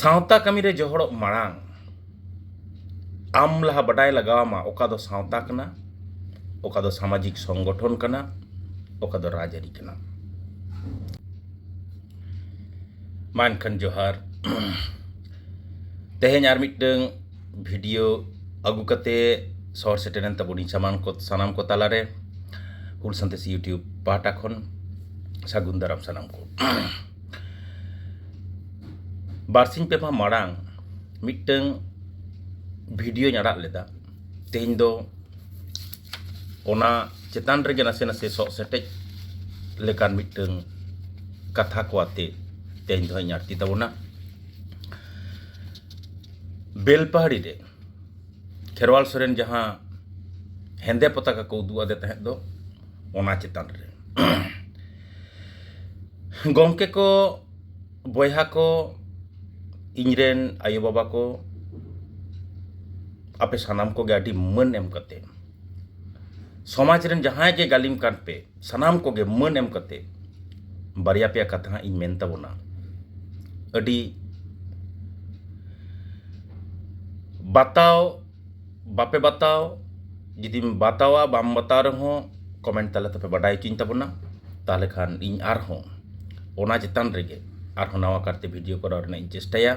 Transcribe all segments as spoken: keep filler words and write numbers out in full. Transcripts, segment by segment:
ᱥᱟᱶᱛᱟ ᱠᱟᱹᱢᱤ ᱨᱮ ᱡᱚᱦᱚᱲᱚᱜ ᱢᱟᱲᱟᱝ ᱟᱢ ᱞᱟᱦᱟ ᱵᱟᱰᱟᱭ ᱞᱟᱜᱟᱣ ᱟᱢᱟ, ᱚᱠᱟ ᱫᱚ ᱥᱟᱶᱛᱟ ᱠᱟᱱᱟ, ᱚᱠᱟ ᱫᱚ ᱥᱟᱢᱟᱡᱤᱠ ᱥᱚᱝᱜᱚᱴᱷᱚᱱ ᱠᱟᱱᱟ, ᱚᱠᱟ ᱫᱚ ᱨᱟᱡᱽᱟᱹᱨᱤ ᱠᱟᱱᱟ᱾ ᱢᱟ ᱮᱱᱠᱷᱟᱱ ᱡᱚᱦᱟᱨ᱾ ᱛᱮᱦᱮᱧ ᱟᱨ ᱢᱤᱫᱴᱟᱝ ᱵᱷᱤᱰᱤᱭᱳ ᱟᱹᱜᱩ ᱠᱟᱛᱮ ᱥᱚᱦᱚᱨ ᱥᱮᱴᱮᱨᱮᱱ ᱛᱟᱵᱚᱱᱤᱧ ᱥᱟᱢᱟᱱ ᱠᱚ, ᱥᱟᱱᱟᱢ ᱠᱚ ᱛᱟᱞᱟᱨᱮ ᱦᱩᱞ ᱥᱟᱱᱛᱮᱥ YouTube ᱯᱟᱦᱴᱟ ᱠᱷᱚᱱ ᱥᱟᱹᱜᱩᱱ ᱫᱟᱨᱟᱢ ᱥᱟᱱᱟᱢ ᱠᱚ᱾ ᱵᱟᱨᱥᱤᱧ ᱯᱮ ᱢᱟᱦᱟ ᱢᱟᱲᱟᱝ ᱢᱤᱫᱴᱟᱝ ᱵᱷᱤᱰᱤᱭᱳᱧ ᱟᱲᱟᱜ ᱞᱮᱫᱟ᱾ ᱛᱮᱦᱮᱧ ᱫᱚ ᱚᱱᱟ ᱪᱮᱛᱟᱱ ᱨᱮᱜᱮ ᱱᱟᱥᱮ ᱱᱟᱥᱮ ᱥᱚᱜ ᱥᱮᱴᱮᱡ ᱞᱮᱠᱟᱱ ᱢᱤᱫᱴᱟᱝ ᱠᱟᱛᱷᱟ ᱠᱚ ᱟᱛᱮ ᱛᱮᱦᱮᱧ ᱫᱚ ᱦᱟᱸᱜ ᱤᱧ ᱟᱬᱛᱤ ᱛᱟᱵᱚᱱᱟ᱾ ᱵᱮᱞᱯᱟᱦᱟᱲᱤ ᱨᱮ ᱠᱷᱮᱨᱣᱟᱞ ᱥᱚᱨᱮᱱ ᱡᱟᱦᱟᱸ ᱦᱮᱸᱫᱮ ᱯᱚᱛᱟᱠᱟ ᱠᱚ ᱩᱫᱩᱜ ᱟᱫᱮ ᱛᱟᱦᱮᱸᱫ ᱫᱚ, ᱚᱱᱟ ᱪᱮᱛᱟᱱ ᱨᱮ ᱜᱚᱢᱠᱮ ᱠᱚ, ᱵᱚᱭᱦᱟ ᱠᱚ, ᱤᱧᱨᱮᱱ ᱟᱭᱳᱼᱵᱟᱵᱟ ᱠᱚ, ᱟᱯᱮ ᱥᱟᱱᱟᱢ ᱠᱚᱜᱮ ᱟᱹᱰᱤ ᱢᱟᱹᱱ ᱮᱢ ᱠᱟᱛᱮ, ᱥᱚᱢᱟᱡᱽ ᱨᱮᱱ ᱡᱟᱦᱟᱸᱭ ᱜᱮ ᱜᱟᱹᱞᱤᱢ ᱠᱟᱱ ᱯᱮ, ᱥᱟᱱᱟᱢ ᱠᱚᱜᱮ ᱢᱟᱹᱱ ᱮᱢ ᱠᱟᱛᱮ ᱵᱟᱨᱭᱟ ᱯᱮᱭᱟ ᱠᱟᱛᱷᱟ ᱦᱟᱸᱜ ᱤᱧ ᱢᱮᱱ ᱛᱟᱵᱚᱱᱟ᱾ ᱟᱹᱰᱤ ᱵᱟᱛᱟᱣ ᱵᱟᱯᱮ ᱵᱟᱛᱟᱣ, ᱡᱩᱫᱤᱢ ᱵᱟᱛᱟᱣᱟ, ᱵᱟᱢ ᱵᱟᱛᱟᱣ ᱨᱮᱦᱚᱸ ᱠᱚᱢᱮᱱᱴ ᱛᱟᱞᱟ ᱛᱮᱯᱮ ᱵᱟᱰᱟᱭ ᱦᱚᱪᱚᱧ ᱛᱟᱵᱚᱱᱟ᱾ ᱛᱟᱦᱚᱞᱮ ᱠᱷᱟᱱ ᱤᱧ ᱟᱨᱦᱚᱸ ᱚᱱᱟ ᱪᱮᱛᱟᱱ ᱨᱮᱜᱮ ᱟᱨᱦᱚᱸ ᱱᱟᱣᱟ ᱠᱟᱨᱛᱮ ᱵᱷᱤᱰᱤᱭᱳ ᱠᱚᱨᱟᱣ ᱨᱮᱱᱟᱜ ᱤᱧ ᱪᱮᱥᱴᱟᱭᱟ᱾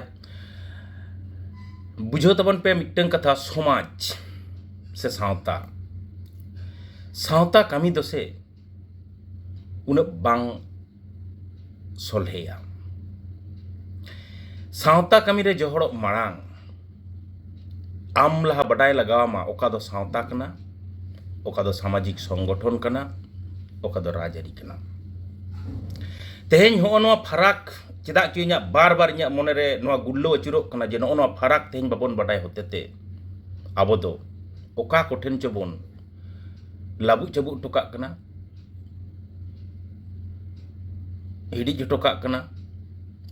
ᱵᱩᱡᱷᱟᱹᱣ ᱛᱟᱵᱚᱱ ᱯᱮ ᱢᱤᱫᱴᱟᱝ ᱠᱟᱛᱷᱟ, ᱥᱚᱢᱟᱡᱽ ᱥᱮ ᱥᱟᱶᱛᱟ, ᱥᱟᱶᱛᱟ ᱠᱟᱹᱢᱤ ᱫᱚ ᱥᱮ ᱩᱱᱟᱹᱜ ᱵᱟᱝ ᱥᱚᱞᱦᱮᱭᱟ᱾ ᱥᱟᱶᱛᱟ ᱠᱟᱹᱢᱤ ᱨᱮ ᱡᱚᱦᱚᱲᱚᱜ ᱢᱟᱲᱟᱝ ᱟᱢ ᱞᱟᱦᱟ ᱵᱟᱰᱟᱭ ᱞᱟᱜᱟᱣ ᱟᱢᱟ, ᱚᱠᱟ ᱫᱚ ᱥᱟᱶᱛᱟ ᱠᱟᱱᱟ, ᱚᱠᱟ ᱫᱚ ᱥᱟᱢᱟᱡᱤᱠ ᱥᱚᱝᱜᱚᱴᱷᱚᱱ ᱠᱟᱱᱟ, ᱚᱠᱟ ᱫᱚ ᱨᱟᱡᱽᱟᱹᱨᱤ ᱠᱟᱱᱟ᱾ ᱛᱮᱦᱮᱧ ᱦᱚᱸᱜᱼᱚ ᱱᱚᱣᱟ ᱯᱷᱟᱨᱟᱠ ᱪᱮᱫᱟᱜ ᱪᱚ ᱤᱧᱟᱹᱜ ᱵᱟᱨ ᱵᱟᱨ ᱤᱧᱟᱹᱜ ᱢᱚᱱᱮᱨᱮ ᱱᱚᱣᱟ ᱜᱩᱨᱞᱟᱹᱣ ᱟᱹᱪᱩᱨᱚᱜ ᱠᱟᱱᱟ ᱡᱮ ᱱᱚᱜᱼᱚ ᱱᱚᱣᱟ ᱯᱷᱟᱨᱟᱠ ᱛᱮᱦᱮᱧ ᱵᱟᱵᱚᱱ ᱵᱟᱰᱟᱭ ᱦᱚᱛᱮ ᱛᱮ ᱟᱵᱚ ᱫᱚ ᱚᱠᱟ ᱠᱚᱴᱷᱮᱱ ᱪᱚᱵᱚᱱ ᱞᱟᱹᱵᱩᱜ ᱪᱟᱹᱵᱩᱜ ᱦᱚᱴᱚ ᱠᱟᱜ ᱠᱟᱱᱟ, ᱦᱤᱲᱤᱡ ᱦᱚᱴᱚ ᱠᱟᱜ ᱠᱟᱱᱟ᱾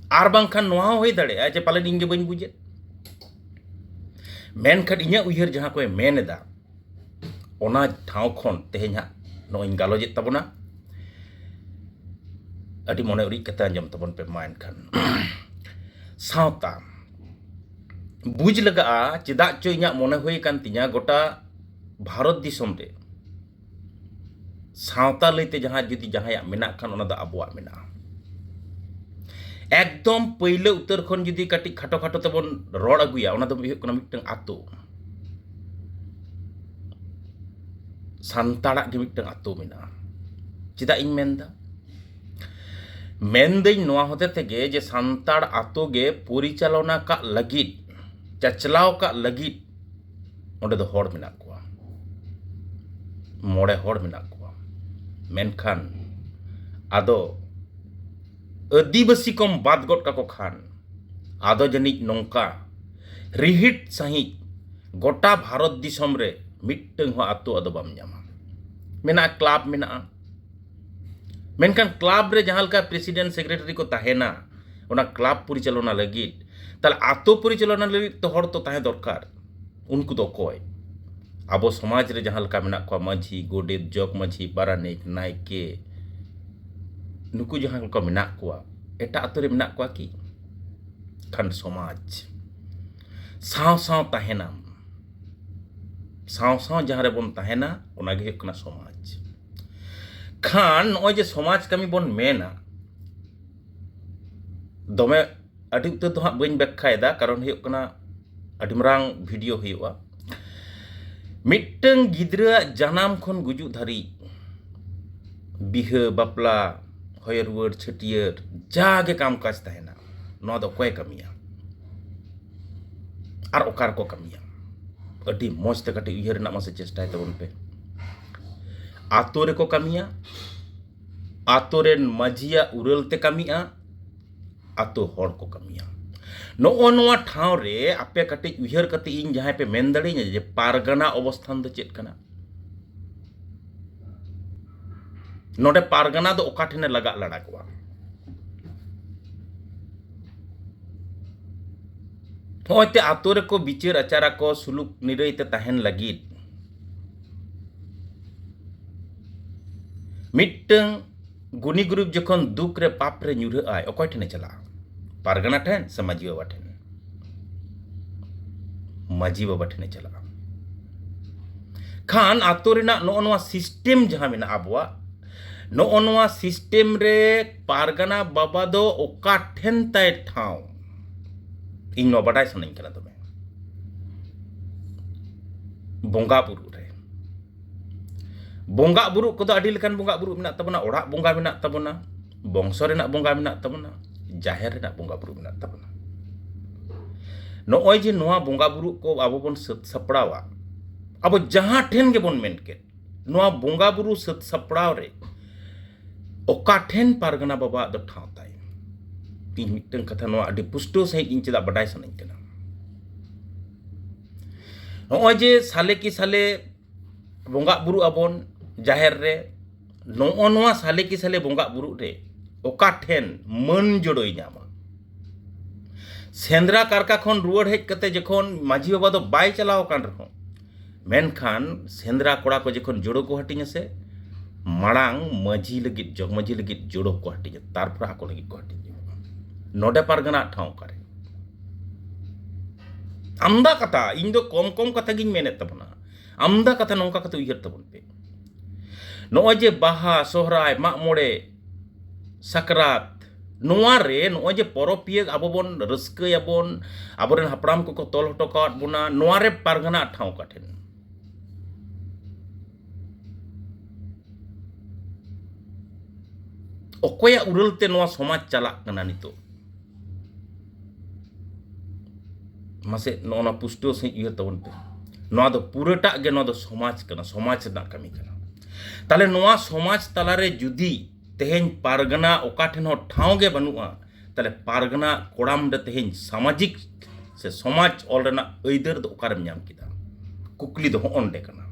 ᱟᱨ ᱵᱟᱝᱠᱷᱟᱱ ᱱᱚᱣᱟ ᱦᱚᱸ ᱦᱩᱭ ᱫᱟᱲᱮᱭᱟᱜᱼᱟ ᱡᱮ ᱯᱟᱞᱮᱱ ᱤᱧ ᱜᱮ ᱵᱟᱹᱧ ᱵᱩᱡᱮᱫ, ᱢᱮᱱᱠᱷᱟᱱ ᱤᱧᱟᱹᱜ ᱩᱭᱦᱟᱹᱨ ᱡᱟᱦᱟᱸ ᱠᱚᱭ ᱢᱮᱱ ᱮᱫᱟ, ᱚᱱᱟ ᱴᱷᱟᱶ ᱠᱷᱚᱱ ᱛᱮᱦᱮᱧ ᱦᱟᱸᱜ ᱱᱚᱜᱼᱚᱭ ᱤᱧ ᱜᱟᱞᱚᱪᱮᱫ ᱛᱟᱵᱚᱱᱟ᱾ ᱟᱹᱰᱤ ᱢᱚᱱᱮ ᱩᱨᱤᱡ ᱠᱟᱛᱮ ᱟᱸᱡᱚᱢ ᱛᱟᱵᱚᱱ ᱯᱮ᱾ ᱢᱟ ᱮᱱᱠᱷᱟᱱ, ᱥᱟᱶᱛᱟ ᱵᱩᱡᱽ ᱞᱟᱜᱟᱜᱼᱟ᱾ ᱪᱮᱫᱟᱜ ᱪᱚ ᱤᱧᱟᱹᱜ ᱢᱚᱱᱮ ᱦᱩᱭ ᱟᱠᱟᱱ ᱛᱤᱧᱟᱹ, ᱜᱚᱴᱟ ᱵᱷᱟᱨᱚᱛ ᱫᱤᱥᱚᱢ ᱨᱮ ᱥᱟᱶᱛᱟ ᱞᱟᱹᱭᱛᱮ ᱡᱟᱦᱟᱸ ᱡᱩᱫᱤ ᱡᱟᱦᱟᱸᱭᱟᱜ ᱢᱮᱱᱟᱜ ᱠᱷᱟᱱ, ᱚᱱᱟ ᱫᱚ ᱟᱵᱚᱣᱟᱜ ᱢᱮᱱᱟᱜᱼᱟ᱾ ᱮᱠᱫᱚᱢ ᱯᱟᱹᱭᱞᱟᱹ ᱩᱛᱟᱹᱨ ᱠᱷᱚᱱ ᱡᱩᱫᱤ ᱠᱟᱹᱴᱤᱡ ᱠᱷᱟᱴᱚ ᱠᱷᱟᱴᱚ ᱛᱮᱵᱚᱱ ᱨᱚᱲ ᱟᱹᱜᱩᱭᱟ, ᱚᱱᱟ ᱫᱚ ᱦᱩᱭᱩᱜ ᱠᱟᱱᱟ ᱢᱤᱫᱴᱟᱝ ᱟᱛᱳ᱾ ᱥᱟᱱᱛᱟᱲᱟᱜ ᱜᱮ ᱢᱤᱫᱴᱟᱝ ᱟᱛᱳ ᱢᱮᱱᱟᱜᱼᱟ᱾ ᱪᱮᱫᱟᱜ ᱤᱧ ᱢᱮᱱᱫᱟ? ᱢᱮᱱᱫᱟᱹᱧ ᱱᱚᱣᱟ ᱦᱚᱛᱮ ᱛᱮᱜᱮ ᱡᱮ ᱥᱟᱱᱛᱟᱲ ᱟᱛᱳ ᱜᱮ ᱯᱚᱨᱤᱪᱟᱞᱚᱱᱟ ᱠᱟᱜ ᱞᱟᱹᱜᱤᱫ, ᱪᱟᱪᱞᱟᱣ ᱠᱟᱜ ᱞᱟᱹᱜᱤᱫ ᱚᱸᱰᱮ ᱫᱚ ᱦᱚᱲ ᱢᱮᱱᱟᱜ ᱠᱚᱣᱟ, ᱢᱚᱬᱮ ᱦᱚᱲ ᱢᱮᱱᱟᱜ ᱠᱚᱣᱟ᱾ ᱢᱮᱱᱠᱷᱟᱱ ᱟᱫᱚ ᱟᱹᱫᱤᱵᱟᱹᱥᱤ ᱠᱚᱢ ᱵᱟᱫ ᱜᱚᱫ ᱠᱟᱠᱚ ᱠᱷᱟᱱ, ᱟᱫᱚ ᱡᱟᱹᱱᱤᱡ ᱱᱚᱝᱠᱟ ᱨᱤᱦᱤᱴ ᱥᱟᱺᱦᱤᱡ ᱜᱚᱴᱟ ᱵᱷᱟᱨᱚᱛ ᱫᱤᱥᱚᱢ ᱨᱮ ᱢᱤᱫᱴᱟᱝ ᱦᱚᱸ ᱟᱛᱳ ᱟᱫᱚ ᱵᱟᱢ ᱧᱟᱢᱟ᱾ ᱢᱮᱱᱟᱜᱼᱟ, ᱠᱞᱟᱵᱽ ᱢᱮᱱᱟᱜᱼᱟ, ᱢᱮᱱᱠᱷᱟᱱ ᱠᱞᱟᱵᱽ ᱨᱮ ᱡᱟᱦᱟᱸ ᱞᱮᱠᱟ ᱯᱨᱮᱥᱤᱰᱮᱱᱴ ᱥᱮᱠᱨᱮᱴᱟᱨᱤ ᱠᱚ ᱛᱟᱦᱮᱱᱟ, ᱚᱱᱟ ᱠᱞᱟᱵᱽ ᱯᱚᱨᱤᱪᱟᱞᱚᱱᱟ ᱞᱟᱹᱜᱤᱫ, ᱛᱟᱦᱞᱮ ᱟᱛᱳ ᱯᱚᱨᱤᱪᱟᱞᱚᱱᱟ ᱞᱟᱹᱜᱤᱫ ᱛᱚ ᱦᱚᱲ ᱛᱚ ᱛᱟᱦᱮᱸ ᱫᱚᱨᱠᱟᱨ᱾ ᱩᱱᱠᱩ ᱫᱚ ᱚᱠᱚᱭ? ᱟᱵᱚ ᱥᱚᱢᱟᱡᱽ ᱨᱮ ᱡᱟᱦᱟᱸ ᱞᱮᱠᱟ ᱢᱮᱱᱟᱜ ᱠᱚᱣᱟ, ᱢᱟᱹᱡᱷᱤ, ᱜᱚᱰᱮᱛ, ᱡᱚᱜᱽ ᱢᱟᱹᱡᱷᱤ, ᱯᱟᱨᱟᱱᱤᱠ, ᱱᱟᱭᱠᱮ, ᱱᱩᱠᱩ ᱡᱟᱦᱟᱸ ᱞᱮᱠᱟ ᱢᱮᱱᱟᱜ ᱠᱚᱣᱟ, ᱮᱴᱟᱜ ᱟᱛᱳ ᱨᱮ ᱢᱮᱱᱟᱜ ᱠᱚᱣᱟ ᱠᱤ? ᱠᱷᱟᱱ ᱥᱚᱢᱟᱡᱽ ᱥᱟᱶ ᱥᱟᱶ ᱛᱟᱦᱮᱱᱟᱢ, ᱥᱟᱶ ᱥᱟᱶ ᱡᱟᱦᱟᱸ ᱨᱮᱵᱚᱱ ᱛᱟᱦᱮᱱᱟ, ᱚᱱᱟ ᱜᱮ ᱦᱩᱭᱩᱜ ᱠᱟᱱᱟ ᱥᱚᱢᱟᱡᱽ᱾ ᱠᱷᱟᱱ ᱱᱚᱜᱼᱚᱭ ᱡᱮ ᱥᱚᱢᱟᱡᱽ ᱠᱟᱹᱢᱤ ᱵᱚᱱ ᱢᱮᱱᱟ, ᱫᱚᱢᱮ ᱟᱹᱰᱤ ᱩᱛᱟᱹᱨ ᱫᱚ ᱦᱟᱸᱜ ᱵᱟᱹᱧ ᱵᱮᱠᱠᱷᱟᱭᱮᱫᱟ, ᱠᱟᱨᱚᱱ ᱦᱩᱭᱩᱜ ᱠᱟᱱᱟ ᱟᱹᱰᱤ ᱢᱟᱨᱟᱝ ᱵᱷᱤᱰᱤᱭᱳ ᱦᱩᱭᱩᱜᱼᱟ᱾ ᱢᱤᱫᱴᱟᱝ ᱜᱤᱫᱽᱨᱟᱹᱣᱟᱜ ᱡᱟᱱᱟᱢ ᱠᱷᱚᱱ ᱜᱩᱡᱩᱜ ᱫᱷᱟᱹᱨᱤᱡ, ᱵᱤᱦᱟᱹ, ᱵᱟᱯᱞᱟ, ᱦᱚᱭᱚ ᱨᱩᱣᱟᱹᱲ, ᱪᱷᱟᱹᱴᱭᱟᱹᱨ, ᱡᱟᱜᱮ ᱠᱟᱢ ᱠᱟᱡᱽ ᱛᱟᱦᱮᱱᱟ, ᱱᱚᱣᱟ ᱫᱚ ᱚᱠᱚᱭᱮ ᱠᱟᱹᱢᱤᱭᱟ ᱟᱨ ᱚᱠᱟ ᱨᱮᱠᱚ ᱠᱟᱹᱢᱤᱭᱟ? ᱟᱹᱰᱤ ᱢᱚᱡᱽ ᱛᱮ ᱠᱟᱹᱴᱤᱡ ᱩᱭᱦᱟᱹᱨ ᱨᱮᱱᱟᱜ ᱢᱟᱥᱮ ᱪᱮᱥᱴᱟᱭ ᱛᱟᱵᱚᱱ ᱯᱮ᱾ ᱟᱛᱳ ᱨᱮᱠᱚ ᱠᱟᱹᱢᱤᱭᱟ, ᱟᱛᱳ ᱨᱮᱱ ᱢᱟᱹᱡᱷᱤᱭᱟᱜ ᱩᱨᱟᱹᱞ ᱛᱮ ᱠᱟᱹᱢᱤᱜᱼᱟ, ᱟᱛᱳ ᱦᱚᱲ ᱠᱚ ᱠᱟᱹᱢᱤᱭᱟ᱾ ᱱᱚᱜᱼᱚ ᱱᱚᱣᱟ ᱴᱷᱟᱶ ᱨᱮ ᱟᱯᱮ ᱠᱟᱹᱴᱤᱡ ᱩᱭᱦᱟᱹᱨ ᱠᱟᱛᱮ ᱤᱧ ᱡᱟᱦᱟᱸᱭ ᱯᱮ ᱢᱮᱱ ᱫᱟᱲᱮᱭᱟᱹᱧᱟ ᱡᱮ ᱯᱟᱨᱜᱟᱱᱟ ᱚᱵᱚᱥᱛᱷᱟᱱ ᱫᱚ ᱪᱮᱫ ᱠᱟᱱᱟ? ᱱᱚᱰᱮ ᱯᱟᱨᱜᱟᱱᱟ ᱫᱚ ᱚᱠᱟ ᱴᱷᱮᱱᱮ ᱞᱟᱜᱟᱜ ᱞᱟᱲᱟ ᱠᱚᱣᱟ? ᱱᱚᱜᱼᱚᱭ ᱛᱮ ᱟᱛᱳ ᱨᱮᱠᱚ ᱵᱤᱪᱟᱹᱨ ᱟᱪᱟᱨ ᱟᱠᱚ, ᱥᱩᱞᱩᱠ ᱱᱤᱨᱟᱹᱭ ᱛᱮ ᱛᱟᱦᱮᱱ ᱞᱟᱹᱜᱤᱫ ᱢᱤᱫᱴᱟᱝ ᱜᱩᱱᱤ ᱜᱩᱨᱤᱵ ᱡᱚᱠᱷᱚᱱ ᱫᱩᱠ ᱨᱮ ᱯᱟᱯ ᱨᱮ ᱧᱩᱨᱦᱟᱹᱜ ᱟᱭ, ᱚᱠᱚᱭ ᱴᱷᱮᱱᱮ ᱪᱟᱞᱟᱜᱼᱟ? ᱯᱟᱨᱜᱟᱱᱟ ᱴᱷᱮᱱ ᱥᱮ ᱢᱟᱹᱡᱷᱤ ᱵᱟᱵᱟ ᱴᱷᱮᱱ? ᱢᱟᱹᱡᱷᱤ ᱵᱟᱵᱟ ᱴᱷᱮᱱᱮ ᱪᱟᱞᱟᱜᱼᱟ᱾ ᱠᱷᱟᱱ ᱟᱛᱳ ᱨᱮᱱᱟᱜ ᱱᱚᱜᱼᱚ ᱱᱚᱣᱟ ᱥᱤᱥᱴᱮᱢ ᱡᱟᱦᱟᱸ ᱢᱮᱱᱟᱜᱼᱟ ᱟᱵᱚᱣᱟᱜ, ᱱᱚᱜᱼᱚ ᱱᱚᱣᱟ ᱥᱤᱥᱴᱮᱢ ᱨᱮ ᱯᱟᱨᱜᱟᱱᱟ ᱵᱟᱵᱟ ᱫᱚ ᱚᱠᱟ ᱴᱷᱮᱱ ᱛᱟᱭ ᱴᱷᱟᱶ? ᱤᱧ ᱱᱚᱣᱟ ᱵᱟᱰᱟᱭ ᱥᱟᱱᱟᱧ ᱠᱟᱱᱟ ᱫᱚᱢᱮ᱾ ᱵᱚᱸᱜᱟ ᱵᱩᱨᱩ ᱨᱮ, ᱵᱚᱸᱜᱟ ᱵᱩᱨᱩ ᱠᱚᱫᱚ ᱟᱹᱰᱤ ᱞᱮᱠᱟᱱ ᱵᱚᱸᱜᱟ ᱵᱩᱨᱩ ᱢᱮᱱᱟᱜ ᱛᱟᱵᱚᱱᱟ᱾ ᱚᱲᱟᱜ ᱵᱚᱸᱜᱟ ᱢᱮᱱᱟᱜ ᱛᱟᱵᱚᱱᱟ, ᱵᱚᱝᱥᱚ ᱨᱮᱱᱟᱜ ᱵᱚᱸᱜᱟ ᱢᱮᱱᱟᱜ ᱛᱟᱵᱚᱱᱟ, ᱡᱟᱦᱮᱨ ᱨᱮᱱᱟᱜ ᱵᱚᱸᱜᱟ ᱵᱩᱨᱩ ᱢᱮᱱᱟᱜ ᱛᱟᱵᱚᱱᱟ᱾ ᱱᱚᱜᱼᱚᱭ ᱡᱮ ᱱᱚᱣᱟ ᱵᱚᱸᱜᱟ ᱵᱩᱨᱩ ᱠᱚ ᱟᱵᱚ ᱵᱚᱱ ᱥᱟᱹᱛ ᱥᱟᱯᱲᱟᱣᱟ, ᱟᱵᱚ ᱡᱟᱦᱟᱸ ᱴᱷᱮᱱ ᱜᱮᱵᱚᱱ ᱢᱮᱱ ᱠᱮᱫ, ᱱᱚᱣᱟ ᱵᱚᱸᱜᱟ ᱵᱩᱨᱩ ᱥᱟᱹᱛ ᱥᱟᱯᱲᱟᱣ ᱨᱮ ᱚᱠᱟ ᱴᱷᱮᱱ ᱯᱟᱨᱜᱟᱱᱟ ᱵᱟᱵᱟᱣᱟᱜ ᱫᱚ ᱴᱷᱟᱶ ᱛᱟᱭ? ᱤᱧ ᱢᱤᱫᱴᱟᱝ ᱠᱟᱛᱷᱟ ᱱᱚᱣᱟ ᱟᱹᱰᱤ ᱯᱩᱥᱴᱟᱹᱣ ᱥᱟᱺᱦᱤᱡ ᱤᱧ ᱪᱮᱫᱟᱜ ᱵᱟᱰᱟᱭ ᱥᱟᱱᱟᱧ ᱠᱟᱱᱟ? ᱱᱚᱜᱼᱚᱭ ᱡᱮ ᱥᱟᱞᱮ ᱠᱤ ᱥᱟᱞᱮ ᱵᱚᱸᱜᱟ ᱵᱩᱨᱩᱜ ᱟᱵᱚᱱ ᱡᱟᱦᱮᱨ ᱨᱮ, ᱱᱚᱜᱼᱚ ᱱᱚᱣᱟ ᱥᱟᱞᱮ ᱠᱤ ᱥᱟᱞᱮ ᱵᱚᱸᱜᱟ ᱵᱩᱨᱩᱜ ᱨᱮ ᱚᱠᱟ ᱴᱷᱮᱱ ᱢᱟᱹᱱ ᱡᱳᱲᱳᱭ ᱧᱟᱢᱟ? ᱥᱮᱸᱫᱽᱨᱟ ᱠᱟᱨᱠᱟ ᱠᱷᱚᱱ ᱨᱩᱣᱟᱹᱲ ᱦᱮᱡ ᱠᱟᱛᱮ ᱡᱚᱠᱷᱚᱱ ᱢᱟᱹᱡᱷᱤ ᱵᱟᱵᱟ ᱫᱚ ᱵᱟᱭ ᱪᱟᱞᱟᱣ ᱟᱠᱟᱱ ᱨᱮᱦᱚᱸ, ᱢᱮᱱᱠᱷᱟᱱ ᱥᱮᱸᱫᱽᱨᱟ ᱠᱚᱲᱟ ᱠᱚ ᱡᱚᱠᱷᱚᱱ ᱡᱳᱲᱳ ᱠᱚ ᱦᱟᱹᱴᱤᱧᱟ ᱥᱮ, ᱢᱟᱲᱟᱝ ᱢᱟᱹᱡᱷᱤ ᱞᱟᱹᱜᱤᱫ, ᱡᱚᱜᱽ ᱢᱟᱹᱡᱷᱤ ᱞᱟᱹᱜᱤᱫ ᱡᱳᱲᱳ ᱠᱚ ᱦᱟᱹᱴᱤᱧᱟ, ᱛᱟᱨᱯᱚᱨᱮ ᱟᱠᱚ ᱞᱟᱹᱜᱤᱫ ᱠᱚ ᱦᱟᱹᱴᱤᱧ ᱡᱚᱝᱚᱜᱼᱟ᱾ ᱱᱚᱰᱮ ᱯᱟᱨᱜᱟᱱᱟ ᱴᱷᱟᱶ ᱚᱠᱟᱨᱮ? ᱟᱢᱫᱟ ᱠᱟᱛᱷᱟ, ᱤᱧ ᱫᱚ ᱠᱚᱢ ᱠᱚᱢ ᱠᱟᱛᱷᱟ ᱜᱤᱧ ᱢᱮᱱᱮᱫ ᱛᱟᱵᱚᱱᱟ, ᱟᱢᱫᱟ ᱠᱟᱛᱷᱟ ᱱᱚᱝᱠᱟ ᱠᱟᱛᱮ ᱩᱭᱦᱟᱹᱨ ᱛᱟᱵᱚᱱ ᱯᱮ᱾ ᱱᱚᱜᱼᱚᱭ ᱡᱮ ᱵᱟᱦᱟ, ᱥᱚᱦᱨᱟᱭ, ᱢᱟᱜ ᱢᱚᱬᱮ, ᱥᱟᱠᱨᱟᱛ, ᱱᱚᱣᱟ ᱨᱮ ᱱᱚᱜᱼᱚᱭ ᱡᱮ ᱯᱚᱨᱚᱵᱽ ᱯᱤᱭᱟᱹ ᱟᱵᱚ ᱵᱚᱱ ᱨᱟᱹᱥᱠᱟᱹᱭᱟᱵᱚᱱ, ᱟᱵᱚᱨᱮᱱ ᱦᱟᱯᱲᱟᱢ ᱠᱚᱠᱚ ᱛᱚᱞ ᱦᱚᱴᱚ ᱠᱟᱣᱟᱫ ᱵᱚᱱᱟ, ᱱᱚᱣᱟ ᱨᱮ ᱯᱟᱨᱜᱟᱱᱟ ᱴᱷᱟᱶ ᱚᱠᱟ ᱴᱷᱮᱱ? ᱚᱠᱚᱭᱟᱜ ᱩᱨᱟᱹᱞ ᱛᱮ ᱱᱚᱣᱟ ᱥᱚᱢᱟᱡᱽ ᱪᱟᱞᱟᱜ ᱠᱟᱱᱟ ᱱᱤᱛᱚᱜ? ᱢᱟᱥᱮ ᱱᱚᱜᱼᱚ ᱱᱚᱣᱟ ᱯᱩᱥᱴᱟᱹᱣ ᱥᱟᱺᱦᱤᱡ ᱩᱭᱦᱟᱹᱨ ᱛᱟᱵᱚᱱ ᱯᱮ᱾ ᱱᱚᱣᱟ ᱫᱚ ᱯᱩᱨᱟᱹᱴᱟᱜ ᱜᱮ, ᱱᱚᱣᱟ ᱫᱚ ᱥᱚᱢᱟᱡᱽ ᱠᱟᱱᱟ, ᱥᱚᱢᱟᱡᱽ ᱨᱮᱱᱟᱜ ᱠᱟᱹᱢᱤ ᱠᱟᱱᱟ᱾ ᱛᱟᱦᱞᱮ ᱱᱚᱣᱟ ᱥᱚᱢᱟᱡᱽ ᱛᱟᱞᱟᱨᱮ ᱡᱩᱫᱤ ᱛᱮᱦᱮᱧ ᱯᱟᱨᱜᱟᱱᱟ ᱚᱠᱟ ᱴᱷᱮᱱ ᱦᱚᱸ ᱴᱷᱟᱶ ᱜᱮ ᱵᱟᱹᱱᱩᱜᱼᱟ, ᱛᱟᱦᱞᱮ ᱯᱟᱨᱜᱟᱱᱟ ᱠᱚᱲᱟᱢ ᱨᱮ ᱛᱮᱦᱮᱧ ᱥᱟᱢᱟᱡᱤᱠ ᱥᱮ ᱥᱚᱢᱟᱡᱽ ᱚᱞ ᱨᱮᱱᱟᱜ ᱟᱹᱭᱫᱟᱹᱨ ᱫᱚ ᱚᱠᱟᱨᱮᱢ ᱧᱟᱢ ᱠᱮᱫᱟ? ᱠᱩᱠᱞᱤ ᱫᱚ ᱦᱚᱸᱜᱼᱚ ᱱᱚᱰᱮ ᱠᱟᱱᱟ᱾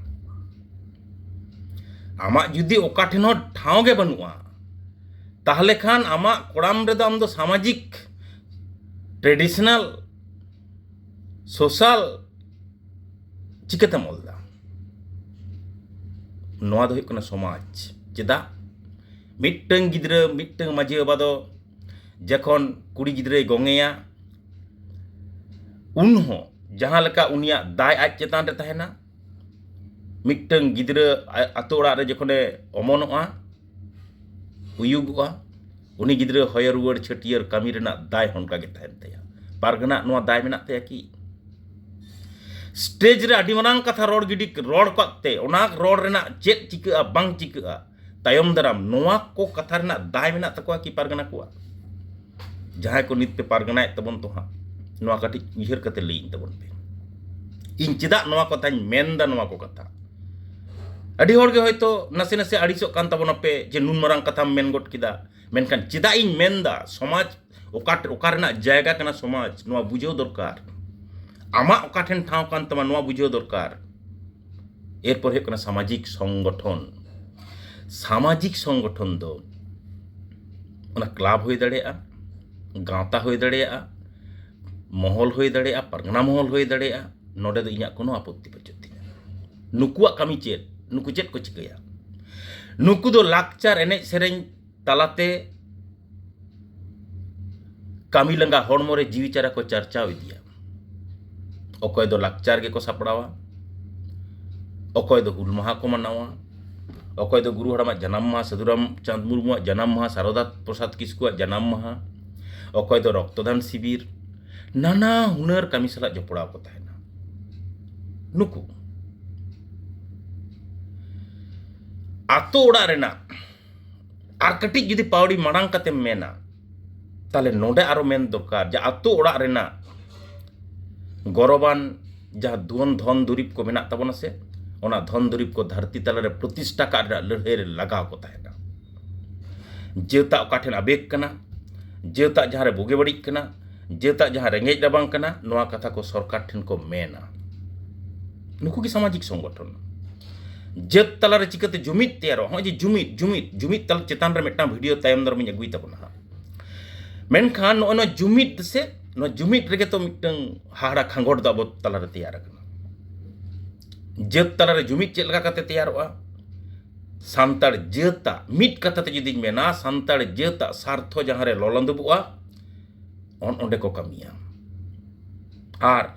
ᱟᱢᱟᱜ ᱡᱩᱫᱤ ᱚᱠᱟ ᱴᱷᱮᱱ ᱦᱚᱸ ᱴᱷᱟᱶ ᱜᱮ ᱵᱟᱹᱱᱩᱜᱼᱟ, ᱛᱟᱦᱞᱮ ᱠᱷᱟᱱ ᱟᱢᱟᱜ ᱠᱚᱲᱟᱢ ᱨᱮᱫᱚ ᱟᱢ ᱫᱚ ᱥᱟᱢᱟᱡᱤᱠ, traditional, social ᱪᱤᱠᱟᱹᱛᱮᱢ ᱚᱞ ᱮᱫᱟ? ᱱᱚᱣᱟ ᱫᱚ ᱦᱩᱭᱩᱜ ᱠᱟᱱᱟ ᱥᱚᱢᱟᱡᱽ᱾ ᱪᱮᱫᱟᱜ? ᱢᱤᱫᱴᱟᱝ ᱜᱤᱫᱽᱨᱟᱹ, ᱢᱤᱫᱴᱟᱝ ᱢᱟᱹᱡᱷᱤ ᱵᱟᱵᱟ ᱫᱚ ᱡᱚᱠᱷᱚᱱ ᱠᱩᱲᱤ ᱜᱤᱫᱽᱨᱟᱹᱭ ᱜᱚᱝᱮᱭᱟ, ᱩᱱᱦᱚᱸ ᱡᱟᱦᱟᱸ ᱞᱮᱠᱟ ᱩᱱᱤᱭᱟᱜ ᱫᱟᱭ ᱟᱡ ᱪᱮᱛᱟᱱ ᱨᱮ ᱛᱟᱦᱮᱱᱟ, ᱢᱤᱫᱴᱟᱝ ᱜᱤᱫᱽᱨᱟᱹ ᱟ- ᱟᱛᱳ ᱚᱲᱟᱜ ᱨᱮ ᱡᱚᱠᱷᱚᱱᱮ ᱚᱢᱚᱱᱚᱜᱼᱟ, ᱩᱭᱩᱜᱚᱜᱼᱟ, ᱩᱱᱤ ᱜᱤᱫᱽᱨᱟᱹ ᱦᱚᱭᱚ ᱨᱩᱣᱟᱹᱲ ᱪᱷᱟᱹᱴᱭᱟᱹᱨ ᱠᱟᱹᱢᱤ ᱨᱮᱱᱟᱜ ᱫᱟᱭ ᱦᱚᱸ ᱚᱱᱠᱟ ᱜᱮ ᱛᱟᱦᱮᱱ ᱛᱟᱭᱟ᱾ ᱯᱟᱨᱜᱟᱱᱟ ᱱᱚᱣᱟ ᱫᱟᱭ ᱢᱮᱱᱟᱜ ᱛᱟᱭᱟ ᱠᱤ? ᱥᱴᱮᱡᱽ ᱨᱮ ᱟᱹᱰᱤ ᱢᱟᱨᱟᱝ ᱠᱟᱛᱷᱟ ᱨᱚᱲ ᱜᱤᱰᱤ, ᱨᱚᱲ ᱠᱟᱜ ᱛᱮ ᱚᱱᱟ ᱨᱚᱲ ᱨᱮᱱᱟᱜ ᱪᱮᱫ ᱪᱤᱠᱟᱹᱜᱼᱟ ᱵᱟᱝ ᱪᱤᱠᱟᱹᱜᱼᱟ ᱛᱟᱭᱚᱢ ᱫᱟᱨᱟᱢ, ᱱᱚᱣᱟ ᱠᱚ ᱠᱟᱛᱷᱟ ᱨᱮᱱᱟᱜ ᱫᱟᱭ ᱢᱮᱱᱟᱜ ᱛᱟᱠᱚᱣᱟ ᱠᱤ ᱯᱟᱨᱜᱟᱱᱟ ᱠᱚᱣᱟᱜ? ᱡᱟᱦᱟᱸᱭ ᱠᱚ ᱱᱤᱛ ᱯᱮ ᱯᱟᱨᱜᱟᱱᱟᱭᱮᱫ ᱛᱟᱵᱚᱱ ᱛᱚ ᱦᱟᱸᱜ, ᱱᱚᱣᱟ ᱠᱟᱹᱴᱤᱡ ᱩᱭᱦᱟᱹᱨ ᱠᱟᱛᱮ ᱞᱟᱹᱭᱟᱹᱧ ᱛᱟᱵᱚᱱ ᱯᱮ, ᱤᱧ ᱪᱮᱫᱟᱜ ᱱᱚᱣᱟ ᱠᱟᱛᱷᱟᱧ ᱢᱮᱱᱫᱟ? ᱱᱚᱣᱟ ᱠᱚ ᱠᱟᱛᱷᱟ ᱟᱹᱰᱤ ᱦᱚᱲ ᱜᱮ ᱦᱚᱭᱛᱳ ᱱᱟᱥᱮ ᱱᱟᱥᱮ ᱟᱹᱲᱤᱥᱚᱜ ᱠᱟᱱ ᱛᱟᱵᱚᱱᱟᱯᱮ ᱡᱮ ᱱᱩᱱ ᱢᱟᱨᱟᱝ ᱠᱟᱛᱷᱟᱢ ᱢᱮᱱ ᱜᱚᱫ ᱠᱮᱫᱟ, ᱢᱮᱱᱠᱷᱟᱱ ᱪᱮᱫᱟᱜ ᱤᱧ ᱢᱮᱱᱫᱟ? ᱥᱚᱢᱟᱡᱽ ᱚᱠᱟ, ᱚᱠᱟ ᱨᱮᱱᱟᱜ ᱡᱟᱭᱜᱟ ᱠᱟᱱᱟ ᱥᱚᱢᱟᱡᱽ, ᱱᱚᱣᱟ ᱵᱩᱡᱷᱟᱹᱣ ᱫᱚᱨᱠᱟᱨ᱾ ᱟᱢᱟᱜ ᱚᱠᱟ ᱴᱷᱮᱱ ᱴᱷᱟᱶ ᱠᱟᱱ ᱛᱟᱢᱟ, ᱱᱚᱣᱟ ᱵᱩᱡᱷᱟᱹᱣ ᱫᱚᱨᱠᱟᱨ᱾ ᱮᱨᱯᱚᱨ ᱦᱩᱭᱩᱜ ᱠᱟᱱᱟ ᱥᱟᱢᱟᱡᱤᱠ ᱥᱚᱝᱜᱚᱴᱷᱚᱱ᱾ ᱥᱟᱢᱟᱡᱤᱠ ᱥᱚᱝᱜᱚᱴᱷᱚᱱ ᱫᱚ ᱚᱱᱟ ᱠᱞᱟᱵᱽ ᱦᱩᱭ ᱫᱟᱲᱮᱭᱟᱜᱼᱟ, ᱜᱟᱶᱛᱟ ᱦᱩᱭ ᱫᱟᱲᱮᱭᱟᱜᱼᱟ, ᱢᱚᱦᱚᱞ ᱦᱩᱭ ᱫᱟᱲᱮᱭᱟᱜᱼᱟ, ᱯᱟᱨᱜᱟᱱᱟ ᱢᱚᱦᱚᱞ ᱦᱩᱭ ᱫᱟᱲᱮᱭᱟᱜᱼᱟ᱾ ᱱᱚᱰᱮ ᱫᱚ ᱤᱧᱟᱹᱜ ᱠᱳᱱᱳ ᱟᱯᱚᱛᱛᱤ ᱵᱟᱹᱪᱩᱜ ᱛᱤᱧᱟᱹ᱾ ᱱᱩᱠᱩᱣᱟᱜ ᱠᱟᱹᱢᱤ ᱪᱮᱫ? ᱱᱩᱠᱩ ᱪᱮᱫ ᱠᱚ ᱪᱤᱠᱟᱹᱭᱟ? ᱱᱩᱠᱩ ᱫᱚ ᱞᱟᱠᱪᱟᱨ, ᱮᱱᱮᱡ ᱥᱮᱨᱮᱧ ᱛᱟᱞᱟᱛᱮ ᱠᱟᱹᱢᱤ ᱞᱟᱸᱜᱟ ᱦᱚᱲᱢᱚ ᱨᱮ ᱡᱤᱣᱤ ᱪᱟᱨᱟ ᱠᱚ ᱪᱟᱨᱪᱟᱣ ᱤᱫᱤᱭᱟ᱾ ᱚᱠᱚᱭ ᱫᱚ ᱞᱟᱠᱪᱟᱨ ᱜᱮᱠᱚ ᱥᱟᱯᱲᱟᱣᱟ, ᱚᱠᱚᱭ ᱫᱚ ᱦᱩᱞ ᱢᱟᱦᱟ ᱠᱚ ᱢᱟᱱᱟᱣᱟ, ᱚᱠᱚᱭ ᱫᱚ ᱜᱩᱨᱩ ᱦᱟᱲᱟᱢᱟᱜ ᱡᱟᱱᱟᱢ ᱢᱟᱦᱟ, ᱥᱟᱹᱫᱷᱩ ᱨᱟᱢᱪᱟᱸᱫᱽ ᱢᱩᱨᱢᱩᱣᱟᱜ ᱡᱟᱱᱟᱢ ᱢᱟᱦᱟ, ᱥᱟᱨᱚᱫᱟ ᱯᱨᱚᱥᱟᱫᱽ ᱠᱤᱥᱠᱩᱣᱟᱜ ᱡᱟᱱᱟᱢ ᱢᱟᱦᱟ, ᱚᱠᱚᱭ ᱫᱚ ᱨᱚᱠᱛᱚᱫᱟᱱ ᱥᱤᱵᱤᱨ, ᱱᱟᱱᱟ ᱦᱩᱱᱟᱹᱨ ᱠᱟᱹᱢᱤ ᱥᱟᱞᱟᱜ ᱡᱚᱯᱲᱟᱣ ᱠᱚ ᱛᱟᱦᱮᱱᱟ᱾ ᱱᱩᱠᱩ ᱟᱛᱳ ᱚᱲᱟᱜ ᱨᱮᱱᱟᱜ ᱟᱨ ᱠᱟᱹᱴᱤᱡ ᱡᱩᱫᱤ ᱯᱟᱣᱲᱤ ᱢᱟᱲᱟᱝ ᱠᱟᱛᱮᱢ ᱢᱮᱱᱟ, ᱛᱟᱦᱞᱮ ᱱᱚᱰᱮ ᱟᱨᱚ ᱢᱮᱱ ᱫᱚᱨᱠᱟᱨ ᱡᱮ ᱟᱛᱳ ᱚᱲᱟᱜ ᱨᱮᱱᱟᱜ ᱜᱚᱨᱚᱵᱟᱱ ᱡᱟᱦᱟᱸ ᱫᱷᱚᱱ, ᱫᱷᱚᱱ ᱫᱩᱨᱤᱵᱽ ᱠᱚ ᱢᱮᱱᱟᱜ ᱛᱟᱵᱚᱱᱟ ᱥᱮ, ᱚᱱᱟ ᱫᱷᱚᱱ ᱫᱩᱨᱤᱵᱽ ᱠᱚ ᱫᱷᱟᱹᱨᱛᱤ ᱛᱟᱞᱟᱨᱮ ᱯᱨᱚᱛᱤᱥᱴᱷᱟ ᱠᱟᱜ ᱨᱮᱱᱟᱜ ᱞᱟᱹᱲᱦᱟᱹᱭ ᱨᱮ ᱞᱟᱜᱟᱣ ᱠᱚ ᱛᱟᱦᱮᱱᱟ᱾ ᱡᱟᱹᱛᱟᱜ ᱚᱠᱟ ᱴᱷᱮᱱ ᱟᱵᱮᱜᱽ ᱠᱟᱱᱟ, ᱡᱟᱹᱛᱟᱜ ᱡᱟᱦᱟᱸ ᱨᱮ ᱵᱩᱜᱤ ᱵᱟᱹᱲᱤᱡ ᱠᱟᱱᱟ, ᱡᱟᱹᱛᱟᱜ ᱡᱟᱦᱟᱸ ᱨᱮᱸᱜᱮᱡ ᱨᱟᱵᱟᱝ ᱠᱟᱱᱟ, ᱱᱚᱣᱟ ᱠᱟᱛᱷᱟ ᱠᱚ ᱥᱚᱨᱠᱟᱨ ᱴᱷᱮᱱ ᱠᱚ ᱢᱮᱱᱟ᱾ ᱱᱩᱠᱩ ᱜᱮ ᱥᱟᱢᱟᱡᱤᱠ ᱥᱚᱝᱜᱚᱴᱷᱚᱱ᱾ ᱡᱟᱹᱛ ᱛᱟᱞᱟᱨᱮ ᱪᱤᱠᱟᱹᱛᱮ ᱡᱩᱢᱤᱫ ᱛᱮᱭᱟᱨᱚᱜᱼᱟ? ᱱᱚᱜᱼᱚᱭ ᱡᱮ ᱡᱩᱢᱤᱫ, ᱡᱩᱢᱤᱫ, ᱡᱩᱢᱤᱫ ᱛᱟᱞᱟ ᱪᱮᱛᱟᱱ ᱨᱮ ᱢᱤᱫᱴᱟᱝ ᱵᱷᱤᱰᱤᱭᱳ ᱛᱟᱭᱚᱢ ᱫᱟᱨᱟᱢ ᱤᱧ ᱟᱹᱜᱩᱭ ᱛᱟᱵᱚᱱᱟ ᱦᱟᱸᱜ᱾ ᱢᱮᱱᱠᱷᱟᱱ ᱱᱚᱜᱼᱚᱭ ᱱᱚᱣᱟ ᱡᱩᱢᱤᱫ ᱥᱮ ᱱᱚᱣᱟ ᱡᱩᱢᱤᱫ ᱨᱮᱜᱮ ᱛᱚ ᱢᱤᱫᱴᱟᱝ ᱦᱟᱦᱟᱲᱟ ᱠᱷᱟᱸᱜᱚᱴ ᱫᱚ ᱟᱵᱚ ᱛᱟᱞᱟᱨᱮ ᱛᱮᱭᱟᱨ ᱟᱠᱟᱱᱟ᱾ ᱡᱟᱹᱛ ᱛᱟᱞᱟᱨᱮ ᱡᱩᱢᱤᱫ ᱪᱮᱫ ᱞᱮᱠᱟ ᱠᱟᱛᱮ ᱛᱮᱭᱟᱨᱚᱜᱼᱟ? ᱥᱟᱱᱛᱟᱲ ᱡᱟᱹᱛᱟᱜ, ᱢᱤᱫ ᱠᱟᱛᱷᱟ ᱛᱮ ᱡᱩᱫᱤᱧ ᱢᱮᱱᱟ, ᱥᱟᱱᱛᱟᱲ ᱡᱟᱹᱛᱟᱜ ᱥᱟᱨᱛᱷᱚ ᱡᱟᱦᱟᱸ ᱨᱮ ᱞᱚᱞᱟᱸᱫᱩᱵᱚᱜᱼᱟ, ᱚᱱ ᱚᱸᱰᱮ ᱠᱚ ᱠᱟᱹᱢᱤᱭᱟ᱾ ᱟᱨ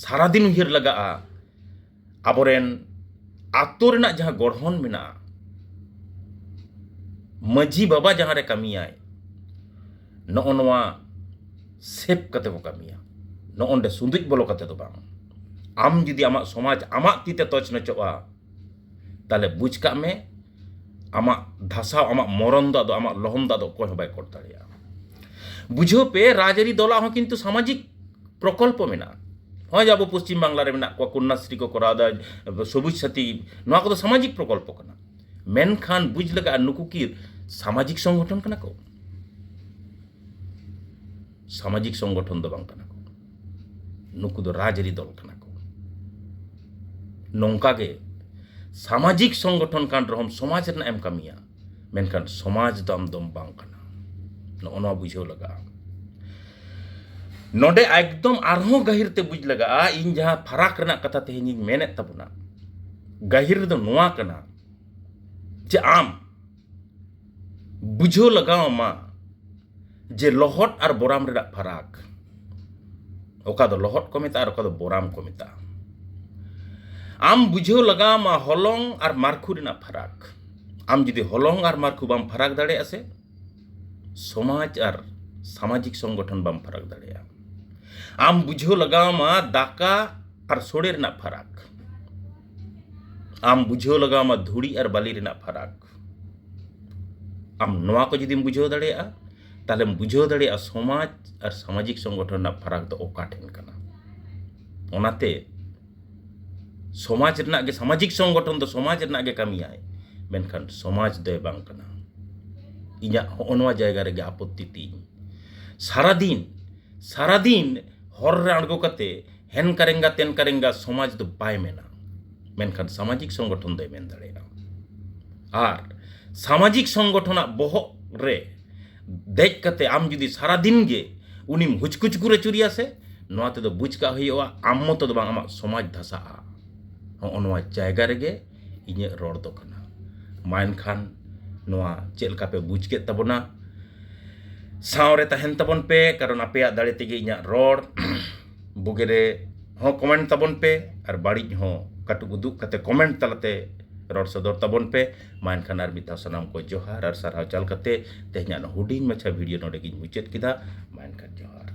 ᱥᱟᱨᱟᱫᱤᱱ ᱩᱭᱦᱟᱹᱨ ᱞᱟᱜᱟᱜᱼᱟ, ᱟᱵᱚᱨᱮᱱ ᱟᱛᱳ ᱨᱮᱱᱟᱜ ᱡᱟᱦᱟᱸ ᱜᱚᱲᱦᱚᱱ ᱢᱮᱱᱟᱜᱼᱟ, ᱢᱟᱹᱡᱷᱤ ᱵᱟᱵᱟ ᱡᱟᱦᱟᱸ ᱨᱮ ᱠᱟᱹᱢᱤᱭᱟᱭ, ᱱᱚᱜᱼᱚ ᱱᱚᱣᱟ ᱥᱮᱵᱽ ᱠᱟᱛᱮ ᱵᱚ ᱠᱟᱹᱢᱤᱭᱟ᱾ ᱱᱚᱜᱼᱚ ᱱᱚᱰᱮ ᱥᱩᱸᱫᱩᱡ ᱵᱚᱞᱚ ᱠᱟᱛᱮ ᱫᱚ ᱵᱟᱝ᱾ ᱟᱢ ᱡᱩᱫᱤ ᱟᱢᱟᱜ ᱥᱚᱢᱟᱡᱽ ᱟᱢᱟᱜ ᱛᱤ ᱛᱮ ᱛᱚᱪ ᱱᱚᱪᱚᱜᱼᱟ, ᱛᱟᱦᱞᱮ ᱵᱩᱡᱽ ᱠᱟᱜ ᱢᱮ, ᱟᱢᱟᱜ ᱫᱷᱟᱥᱟᱣ, ᱟᱢᱟᱜ ᱢᱚᱨᱚᱱ ᱫᱚ ᱟᱫᱚ, ᱟᱢᱟᱜ ᱞᱚᱦᱚᱢ ᱫᱚ ᱟᱫᱚ ᱚᱠᱚᱭ ᱦᱚᱸ ᱵᱟᱭ ᱠᱚᱴ ᱫᱟᱲᱮᱭᱟᱜᱼᱟ᱾ ᱵᱩᱡᱷᱟᱹᱣ ᱯᱮ, ᱨᱟᱡᱽᱟᱹᱨᱤ ᱫᱚᱞᱟᱜ ᱦᱚᱸ ᱠᱤᱱᱛᱩ ᱥᱟᱢᱟᱡᱤᱠ ᱯᱨᱚᱠᱚᱞᱯᱚ ᱢᱮᱱᱟᱜᱼᱟ᱾ ᱱᱚᱜᱼᱚᱭ ᱡᱮ ᱟᱵᱚ ᱯᱚᱥᱪᱤᱢ ᱵᱟᱝᱞᱟ ᱨᱮ ᱢᱮᱱᱟᱜ ᱠᱚᱣᱟ, ᱠᱚᱱᱱᱟᱥᱨᱤ ᱠᱚ ᱠᱚᱨᱟᱣ ᱮᱫᱟ, ᱥᱚᱵᱩᱡ ᱥᱟᱛᱷᱤ, ᱱᱚᱣᱟ ᱠᱚᱫᱚ ᱥᱟᱢᱟᱡᱤᱠ ᱯᱨᱚᱠᱚᱞᱯᱚ ᱠᱟᱱᱟ᱾ ᱢᱮᱱᱠᱷᱟᱱ ᱵᱩᱡᱽ ᱞᱟᱜᱟᱜᱼᱟ, ᱱᱩᱠᱩ ᱠᱤ ᱥᱟᱢᱟᱡᱤᱠ ᱥᱚᱝᱜᱚᱴᱷᱚᱱ ᱠᱟᱱᱟ ᱠᱚ? ᱥᱟᱢᱟᱡᱤᱠ ᱥᱚᱝᱜᱚᱴᱷᱚᱱ ᱫᱚ ᱵᱟᱝ ᱠᱟᱱᱟ ᱠᱚ, ᱱᱩᱠᱩ ᱫᱚ ᱨᱟᱡᱽᱟᱹᱨᱤ ᱫᱚᱞ ᱠᱟᱱᱟ ᱠᱚ᱾ ᱱᱚᱝᱠᱟ ᱜᱮ ᱥᱟᱢᱟᱡᱤᱠ ᱥᱚᱝᱜᱚᱴᱷᱚᱱ ᱠᱟᱱ ᱨᱮᱦᱚᱸᱢ ᱥᱚᱢᱟᱡᱽ ᱨᱮᱱᱟᱜ ᱮᱢ ᱠᱟᱹᱢᱤᱭᱟ, ᱢᱮᱱᱠᱷᱟᱱ ᱥᱚᱢᱟᱡᱽ ᱫᱚ ᱟᱢ ᱫᱚᱢ ᱵᱟᱝ ᱠᱟᱱᱟ᱾ ᱱᱚᱜᱼᱚ ᱱᱚᱣᱟ ᱵᱩᱡᱷᱟᱹᱣ ᱞᱟᱜᱟᱜᱼᱟ᱾ ᱱᱚᱰᱮ ᱮᱠᱫᱚᱢ ᱟᱨᱦᱚᱸ ᱜᱟᱹᱦᱤᱨ ᱛᱮ ᱵᱩᱡᱽ ᱞᱟᱜᱟᱜᱼᱟ᱾ ᱤᱧ ᱡᱟᱦᱟᱸ ᱯᱷᱟᱨᱟᱠ ᱨᱮᱱᱟᱜ ᱠᱟᱛᱷᱟ ᱛᱮᱦᱮᱧᱤᱧ ᱢᱮᱱᱮᱫ ᱛᱟᱵᱚᱱᱟ, ᱜᱟᱹᱦᱤᱨ ᱨᱮᱫᱚ ᱱᱚᱣᱟ ᱠᱟᱱᱟ ᱡᱮ ᱟᱢ ᱵᱩᱡᱷᱟᱹᱣ ᱞᱟᱜᱟᱣ ᱟᱢᱟ ᱡᱮ ᱞᱚᱦᱚᱫ ᱟᱨ ᱵᱚᱨᱟᱢ ᱨᱮᱱᱟᱜ ᱯᱷᱟᱨᱟᱠ, ᱚᱠᱟ ᱫᱚ ᱞᱚᱦᱚᱫ ᱠᱚ ᱢᱮᱛᱟᱜᱼᱟ ᱟᱨ ᱚᱠᱟ ᱫᱚ ᱵᱚᱨᱟᱢ ᱠᱚ ᱢᱮᱛᱟᱜᱼᱟ᱾ ᱟᱢ ᱵᱩᱡᱷᱟᱹᱣ ᱞᱟᱜᱟᱣ ᱟᱢᱟ ᱦᱚᱞᱚᱝ ᱟᱨ ᱢᱟᱨᱠᱷᱩ ᱨᱮᱱᱟᱜ ᱯᱷᱟᱨᱟᱠ᱾ ᱟᱢ ᱡᱩᱫᱤ ᱦᱚᱞᱚᱝ ᱟᱨ ᱢᱟᱨᱠᱷᱩ ᱵᱟᱢ ᱯᱷᱟᱨᱟᱠ ᱫᱟᱲᱮᱭᱟᱜᱼᱟ ᱥᱮ, ᱥᱚᱢᱟᱡᱽ ᱟᱨ ᱥᱟᱢᱟᱡᱤᱠ ᱥᱚᱝᱜᱚᱴᱷᱚᱱ ᱵᱟᱢ ᱯᱷᱟᱨᱟᱠ ᱫᱟᱲᱮᱭᱟᱜᱼᱟ᱾ ᱟᱢ ᱵᱩᱡᱷᱟᱹᱣ ᱞᱟᱜᱟᱣ ᱟᱢᱟ ᱫᱟᱠᱟ ᱟᱨ ᱥᱳᱲᱮ ᱨᱮᱱᱟᱜ ᱯᱷᱟᱨᱟᱠ᱾ ᱟᱢ ᱵᱩᱡᱷᱟᱹᱣ ᱞᱟᱜᱟᱣ ᱟᱢᱟ ᱫᱷᱩᱲᱤ ᱟᱨ ᱵᱟᱹᱞᱤ ᱨᱮᱱᱟᱜ ᱯᱷᱟᱨᱟᱠ᱾ ᱟᱢ ᱱᱚᱣᱟ ᱠᱚ ᱡᱩᱫᱤᱢ ᱵᱩᱡᱷᱟᱹᱣ ᱫᱟᱲᱮᱭᱟᱜᱼᱟ, ᱛᱟᱦᱞᱮᱢ ᱵᱩᱡᱷᱟᱹᱣ ᱫᱟᱲᱮᱭᱟᱜᱼᱟ ᱥᱚᱢᱟᱡᱽ ᱟᱨ ᱥᱟᱢᱟᱡᱤᱠ ᱥᱚᱝᱜᱚᱴᱷᱚᱱ ᱨᱮᱱᱟᱜ ᱯᱷᱟᱨᱟᱠ ᱫᱚ ᱚᱠᱟ ᱴᱷᱮᱱ ᱠᱟᱱᱟ᱾ ᱚᱱᱟᱛᱮ ᱥᱚᱢᱟᱡᱽ ᱨᱮᱱᱟᱜ ᱜᱮ, ᱥᱟᱢᱟᱡᱤᱠ ᱥᱚᱝᱜᱚᱴᱷᱚᱱ ᱫᱚ ᱥᱚᱢᱟᱡᱽ ᱨᱮᱱᱟᱜ ᱜᱮ ᱠᱟᱹᱢᱤᱭᱟᱭ, ᱢᱮᱱᱠᱷᱟᱱ ᱥᱚᱢᱟᱡᱽ ᱫᱚᱭ ᱵᱟᱝ ᱠᱟᱱᱟ᱾ ᱤᱧᱟᱹᱜ ᱦᱚᱸᱜᱼᱚ ᱱᱚᱣᱟ ᱡᱟᱭᱜᱟ ᱨᱮᱜᱮ ᱟᱯᱚᱛᱛᱤ ᱛᱤᱧ᱾ ᱥᱟᱨᱟᱫᱤᱱ, ᱥᱟᱨᱟᱫᱤᱱ ᱦᱚᱨ ᱨᱮ ᱟᱬᱜᱚ ᱠᱟᱛᱮ ᱦᱮᱱ ᱠᱟᱨᱮᱝᱜᱟ ᱛᱮᱱ ᱠᱟᱨᱮᱝᱜᱟ ᱥᱚᱢᱟᱡᱽ ᱫᱚ ᱵᱟᱭ ᱢᱮᱱᱟ, ᱢᱮᱱᱠᱷᱟᱱ ᱥᱟᱢᱟᱡᱤᱠ ᱥᱚᱝᱜᱚᱴᱷᱚᱱ ᱫᱚᱭ ᱢᱮᱱ ᱫᱟᱲᱮᱭᱟᱜᱼᱟ᱾ ᱟᱨ ᱥᱟᱢᱟᱡᱤᱠ ᱥᱚᱝᱜᱚᱴᱷᱚᱱᱟᱜ ᱵᱚᱦᱚᱜ ᱨᱮ ᱫᱮᱡ ᱠᱟᱛᱮ ᱟᱢ ᱡᱩᱫᱤ ᱥᱟᱨᱟᱫᱤᱱ ᱜᱮ ᱩᱱᱤᱢ ᱦᱩᱪᱠᱩᱪᱠᱩ ᱨᱟᱹᱪᱩᱨᱤᱭᱟ ᱥᱮ, ᱱᱚᱣᱟ ᱛᱮᱫᱚ ᱵᱩᱡᱽ ᱠᱟᱜ ᱦᱩᱭᱩᱜᱼᱟ, ᱟᱢ ᱢᱚᱛᱚ ᱫᱚ ᱵᱟᱝ, ᱟᱢᱟᱜ ᱥᱚᱢᱟᱡᱽ ᱫᱷᱟᱥᱟᱜᱼᱟ᱾ ᱦᱚᱸᱜᱼᱚ ᱱᱚᱣᱟ ᱡᱟᱭᱜᱟ ᱨᱮᱜᱮ ᱤᱧᱟᱹᱜ ᱨᱚᱲ ᱫᱚ ᱠᱟᱱᱟ᱾ ᱢᱟ ᱮᱱᱠᱷᱟᱱ ᱱᱚᱣᱟ ᱪᱮᱫ ᱞᱮᱠᱟ ᱯᱮ ᱵᱩᱡᱽ ᱠᱮᱫ ᱛᱟᱵᱚᱱᱟ? ᱥᱟᱶᱨᱮ ᱛᱟᱦᱮᱱ ᱛᱟᱵᱚᱱ ᱯᱮ, ᱠᱟᱨᱚᱱ ᱟᱯᱮᱭᱟᱜ ᱫᱟᱲᱮ ᱛᱮᱜᱮ ᱤᱧᱟᱹᱜ ᱨᱚᱲ᱾ ᱵᱩᱜᱤ ᱨᱮ ᱦᱚᱸ ᱠᱚᱢᱮᱱᱴ ᱛᱟᱵᱚᱱ ᱯᱮ, ᱟᱨ ᱵᱟᱹᱲᱤᱡ ᱦᱚᱸ ᱠᱟᱹᱴᱩᱵ ᱩᱫᱩᱜ ᱠᱟᱛᱮ ᱠᱚᱢᱮᱱᱴ ᱛᱟᱞᱟᱛᱮ ᱨᱚᱲ ᱥᱚᱫᱚᱨ ᱛᱟᱵᱚᱱ ᱯᱮ᱾ ᱢᱟ ᱮᱱᱠᱷᱟᱱ ᱟᱨ ᱢᱤᱫ ᱫᱷᱟᱣ ᱥᱟᱱᱟᱢ ᱠᱚ ᱡᱚᱦᱟᱨ ᱟᱨ ᱥᱟᱨᱦᱟᱣ ᱪᱟᱞ ᱠᱟᱛᱮ ᱛᱮᱦᱮᱧᱟᱜ ᱱᱚᱣᱟ ᱦᱩᱰᱤᱧ ᱢᱟᱪᱷᱟ ᱵᱷᱤᱰᱤᱭᱳ ᱱᱚᱰᱮ ᱜᱤᱧ ᱢᱩᱪᱟᱹᱫ ᱠᱮᱫᱟ᱾ ᱢᱟ ᱮᱱᱠᱷᱟᱱ ᱡᱚᱦᱟᱨ᱾